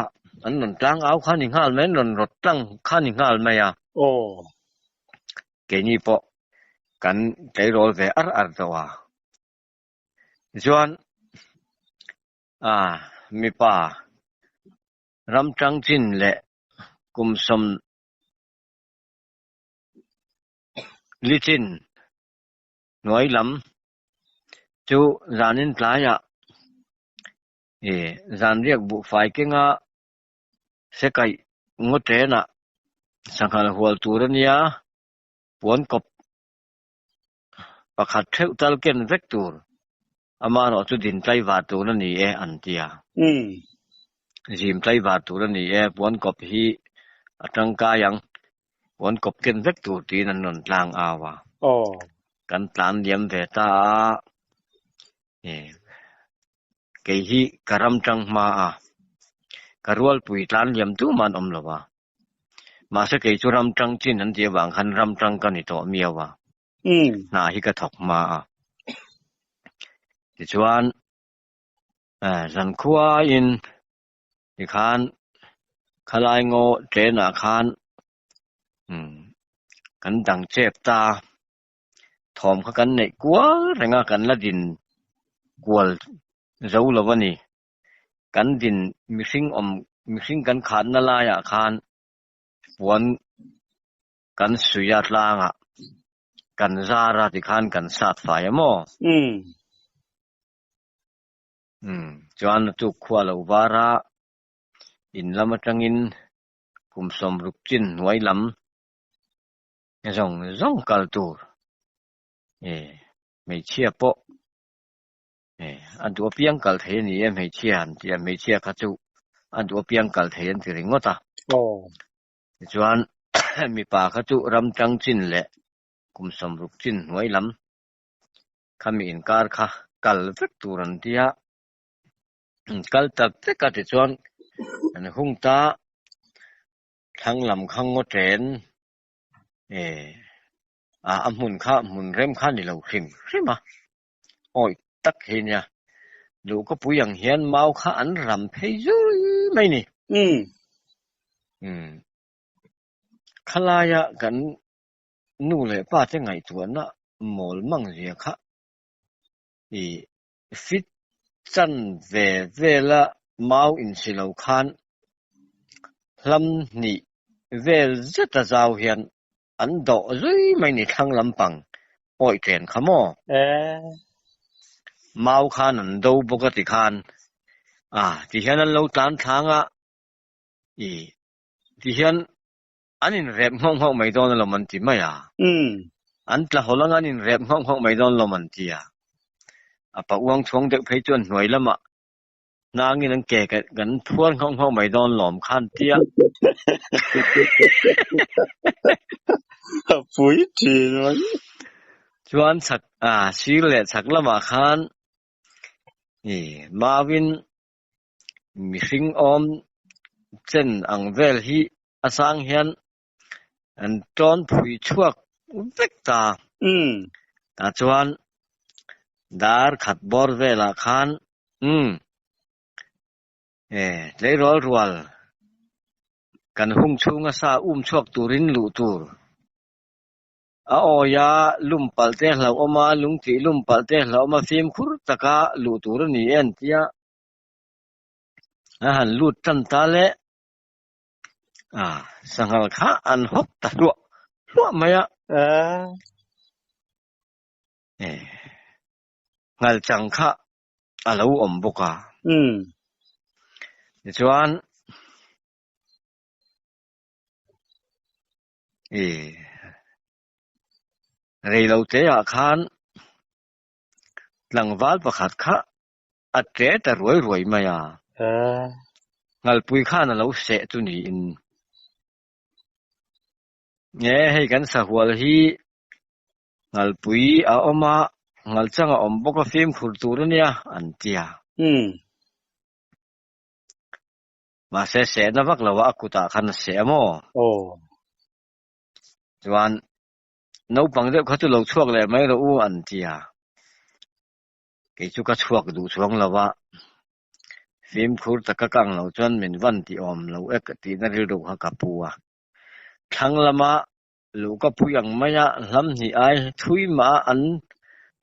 an rawn tlang au kha ni nghal mai, an rawn rawt tlang kha ni nghal mai a. Keini pawh kan tleirawl ve ar ar tawh a. Tichuan, mipa Ram tangchin leh kum sawm li chin hnuai lam chu zanin tlaiah ih zanriak buhfai kenga sekaih ngaw tenah sanghal hual tur a nia, puan kawp pakhat theuh tal ken vek tur, amaherawh chu din tlaivar tur a ni e an ti a. Zim tlaivar tur a ni e, puan kawp hi a tangkai ang. Puan kawp ken vek tur tiin an rawn tlang au a. Aw. Kan tlan liam ve ta a. Kei hi ka ram tang hma a, ka rualpui tlan liam tumah an awm lo a. Mahse kei chu ram tang chin an tih avang khan ram tang ka ni tawh miau a. Hna hi ka thawk hma a. Tichuan zankhuain tikhan khalai ngaw ṭenah khan kan dang chep ta. Thawm kha kan neih kual reng a, kan la din kual zo lo a ni. Kan din mihring awm mihring kan khatna laiah khan puan kan suih a tlangah kan zar a tikhan kan sat fai a maw? Umm chuan a tuk khua lo var a, in lam atangin kum sawmruk chin hnuai lam zawng zawng kal tur e hmeichhia pawh e a duh apiang kal thei a ni e hmeichhia an ti a hmeichhia kha chu a duh apiang kal thei an ti ringawt a tichuan mipa kha chu ram tang chin leh kum sawmruk chin hnuai lam khami inkar kha kal vek tur an ti a kal ta vek a tichuan an hung ta. Thlang lam kha ngaw chen e a a hmun kha hmun rem kha ni lo hrim hrim a, awi tak hi nia luhkapui ang hian mau kha an ram phei zui mai ni. Umm khalaia kan nu leh pa te ngaihtuahna mawl mang zia kha i fit chan ve vela mau insi lo khan hlam hnih vel zeta zau hian an dawh zui mai ni thlang lampang awih chen kha maw? Mau khan an do bawk a ti khan a ti hian an lo tlan thlang a, i ti hian An inrep nghauh nghauh mai dawn alawm an ti mai a. An tla hawl anga an inrep nghauh nghauh mai dawn alawm an ti a. A pa uang chhuang deuh phei chuan hnuai lamah hnangin an ke kan phuar nghauh nghauh mai dawn lawm kha an ti a. A pui thin mai. Chuan chhak sir leh chhak lamah khan mauin mihring awm chen ang vel hi a sang hian an tawn phui chhuak vek ta. Tah chuan dar khat bawr velah khan umm tleirawl rual kan hung chhunga sa um chhuak turin luh tur A awia lum palh te hlauhawm a, lungtih lum palh te hlauhawm a, fimkhur taka luh tur a ni e an ti a. A han lut tan ta le, a sanghal kha an hawp ta hluah hluah mai a. Nghalchang kha a lo awm bawk a. Tichuan. I reilo te ah khan tlangval pakhat kha a tle ta ruai ruai mai a, Ngalpui khan a lo seh chu niin nge hei kan sahual hi Ngalpui a awm a, Ngalchang a awm bawk a fimkhur tur a nia an ti a. Mahse sehna vak lo a a kutah khan a seh a maw? Aw. Chuan naupang deuh kha chu lo chhuak leh mai rawh u an ti a. Kei chu ka chhuak duh chuang lo a, fimkhur taka ka ang lo chuan min van ti awm lo ek tihna rilru kha ka pu a. Thlang lama luhka pui ang maia hlam hnih ai thui mah an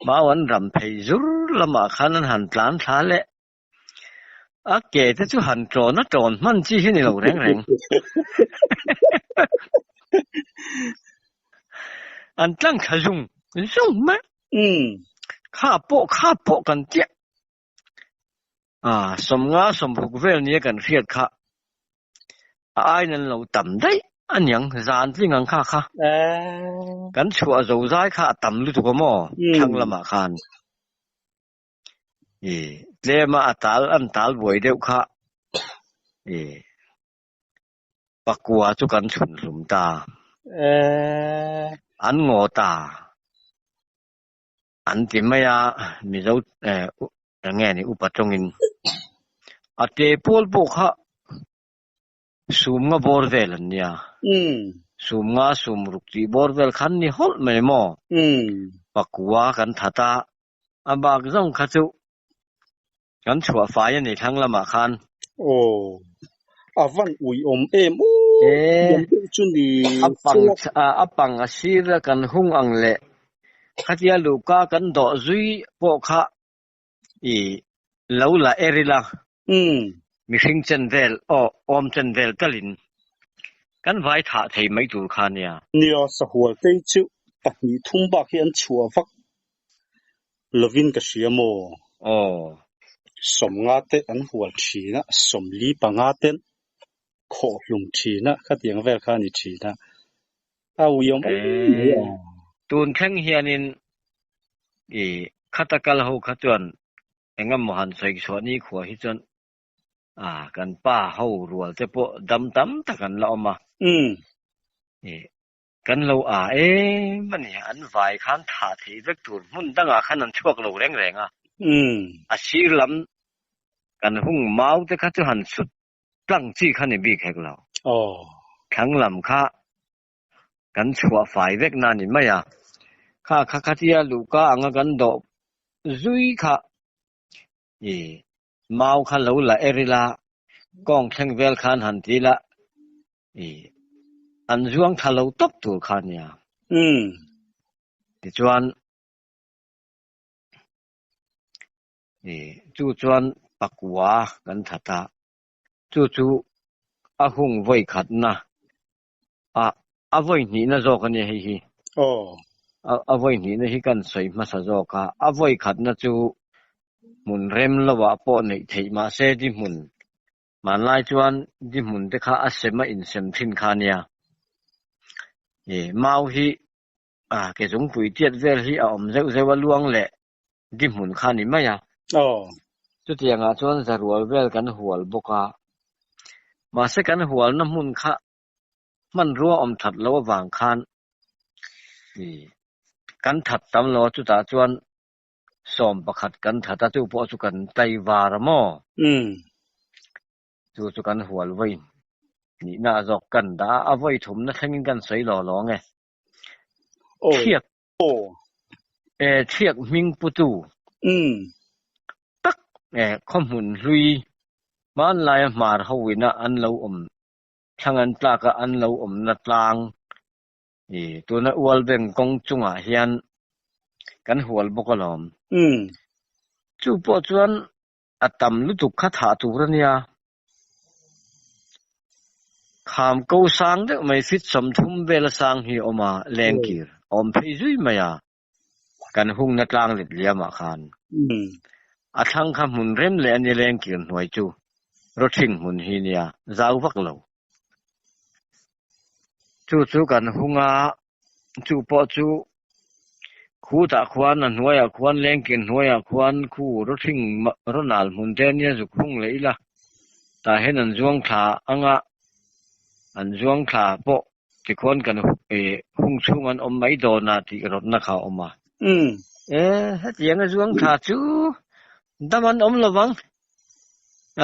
mau an ram phei zur lamah khan an han tlan thla leh. A ke te chu han ṭawn a ṭawn hman chi hi ni lo reng reng. An tlang thla zung zung mai. Kha pawh kha pawh kan chiah. A sawmnga sawmruk vel nia kan hriat kha. A ain an lo tam daih aniang zan tling ang kha kha. Kan chhuah zo zai kha a tam lutuk a maw thlang lamah khan. I tlema a tal an tal buai deuh kha i pakua chu kan chhun hlum ta. Eh. An ngaw ta an ti mai a, Mizo eh eng nge ni upa tawngin. A te pawl pawh kha sum nga bawr vel an nia. Sum nga sum ruk tih bawr vel khan ni hawlh mai maw? Pakua kan that a, a bak zawng kha chu kan chhuah fai a ni thlang lamah khan. Aw, a van uiawm em aw, thiam deuh chu ni A pang a pang a sir a kan hung ang leh khatia luhka kan dawh zui pawh kha i lo la er ila. Mihring chen vel aw awm chen vel talin kan vai thah thei mai tur kha nia. Nia, sahual te chu pahnih thum bak hi an chhuah vak lovin ka hria maw? Aw. Sawmnga te an hual thin a, sawmli panga ten khawhhlum thin a, khatiang vel kha a ni thin a. A uiawm em mai a. Tun thleng hianin i khata kal ho kha chuan engemaw han sawi chhuah ni khua hi chuan kan pa ho rual te pawh dam tam tak an la awm a. Kan lo a em a ni, an vai khan thah theih vek tur hmun dangah khan an chhuak lo reng reng a. A sir lam kan hung mau te kha chu han sut tlang chi kha ni bik hek lo. Thlang lam kha kan chhuah fai vek na ni mai a. Kha kha khatia luhka anga kan dawh zui kha i mau kha lo la er ila, kawng thleng vel khan han ti ila i an zuang tha lo tawp tur kha nia. Tichuan i chu chuan pakua kan that a, chu chu a hung vawi khatna a a vawi hnihna zawk a nia hei hi. A vawi hnihna hi kan sawi hmasa zawk a, a vawi khatna chu hmun rem lohah pawh neih theih mahse di hmun hmanlai chuan di hmun te kha a sem a insem thin kha a nia. I mau hi a ke zungpui tiat vel hi a awm zeuh zeuh a luang leh di hmun kha a ni mai a. Chutiangah chuan zarual vel kan hual bawk a, mahse kan hualna hmun kha hmanrua awm that loh avang khan kan that tam lo a, chutah chuan 11 kan that a, chu pawh chu kan tlaivar a maw? Chu chu kan hual vawi nihna a zawk kan dah a, a vawi thumna thlengin kan sawi law law ang e. Thiak thiak hming putu tak khawhmun hlui hmanlaia hmar hoina an lo awm thlang an tlak a an lo awmna tlang i tuna Ual Bank kawng chungah hian kan hual bawk alawm. Chu pawh chuan a tam lutuk kha thah tur a nia. Kham ko sang deuh mai fit 30 vel a sang hi a awm a, lengkir a awm phei zui mai a, kan hungna tlang let liamah khan. A thlang kha hmun rem leh a ni lengkir hnuai chu rawthing hmun hi nia, zau vak lo. Chu chu kan hung a, chu pawh chu khutah khuan a hnuaiah khuan lengkir hnuaiah khuan khu rawthing rawnal hmun te nia zuk hung leh ila, tah hian an zuang thla ang a, an zuang thla pawh tikhuan kan hung chhung an awm mai dawn a tih rawtna kha a awm a. E, hetiang a zuang thla chu dam an awm lo vang.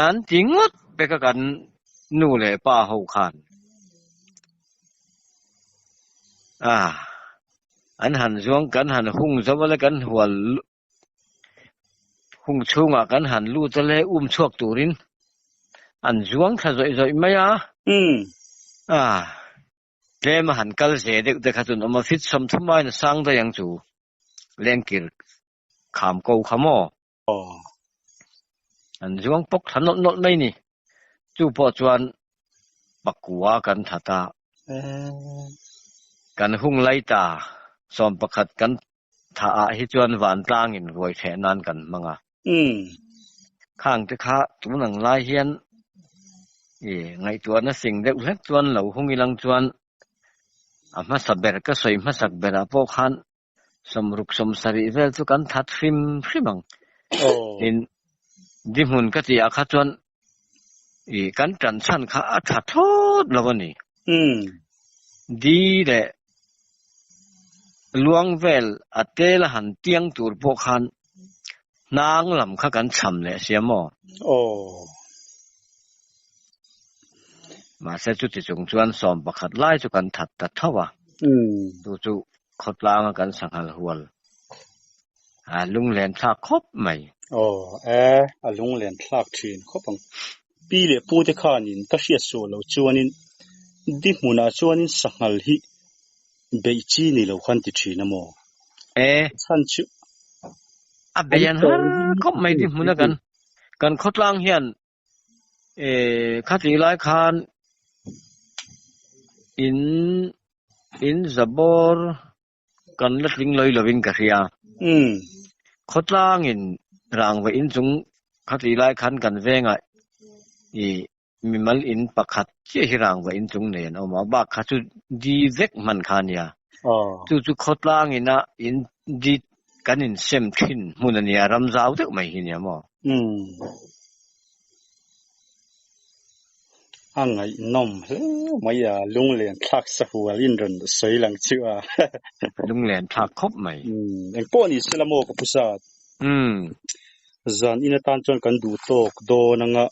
An ti ngawt pek a kan nu leh pa ho khan. A, an han zuang kan han hung zo a le kan hual hung chhungah kan han lut a le um chhuak turin an zuang thla zawih zawih mai a. A, tlem a han kal ze deuh te kha chuan awm a fit 30 aiin a sang daih ang chu lengkir kham ko kha maw. An zuang pawk thla nawlh nawlh mai ni. Chu pawh chuan pakua kan that a. Kan hung lai ta 11 kan thah ah hi chuan vantlangin ruai thleh nan kan hmang a. Khang te kha tun ang lai hian i ngaihtuahna sing deuh hlek chuan lo hung ilang chuan a hmasa ber ka sawi hmasak berah pawh khan 60 70 vel chu kan that hrim hrim ang. Tin, di hmun ka tih ah kha chuan i kan tan chhan kha a tha thlawt lo a ni. Di leh luang vel a tel a han tiang tur pawh khan hnang lam kha kan cham leh sia maw? Aw. Mahse chuti chung chuan 11 lai chu kan that ta tho a. Chu chu khawtlanga kan sanghal hual a lunglen thlak khawp mai. Aw e, a lunglen thlak thin khawp ang. Pi leh pu te khanin ka hriat suah lo chuanin di hmunah chuanin sanghal hi beih chi ni lo khan ti thin a maw? E. Chhan chu A bei an har khawp mai di hmuna kan kan khawtlang hian e khatih lai khan in in zabawr kan la tling lawi lovin ka hria. Khawtlangin rangva inchung khatih lai khan kan vengah i mimal in pakhat chiah hi rangva inchung nei an awm a, bak kha chu di vek hman kha a nia. Chu chu khawtlangin a in di kan insem thin hmun a nia, ram zau deuh mai hi nia maw? A ngaihnawm hle mai a, lunglen thlak sahual in rawn sawi lang chu a. Lunglen thlak khawp mai. Eng pawh ni se la maw ka pu sat. Zan in atan chuan kan duh tawk dawn anga.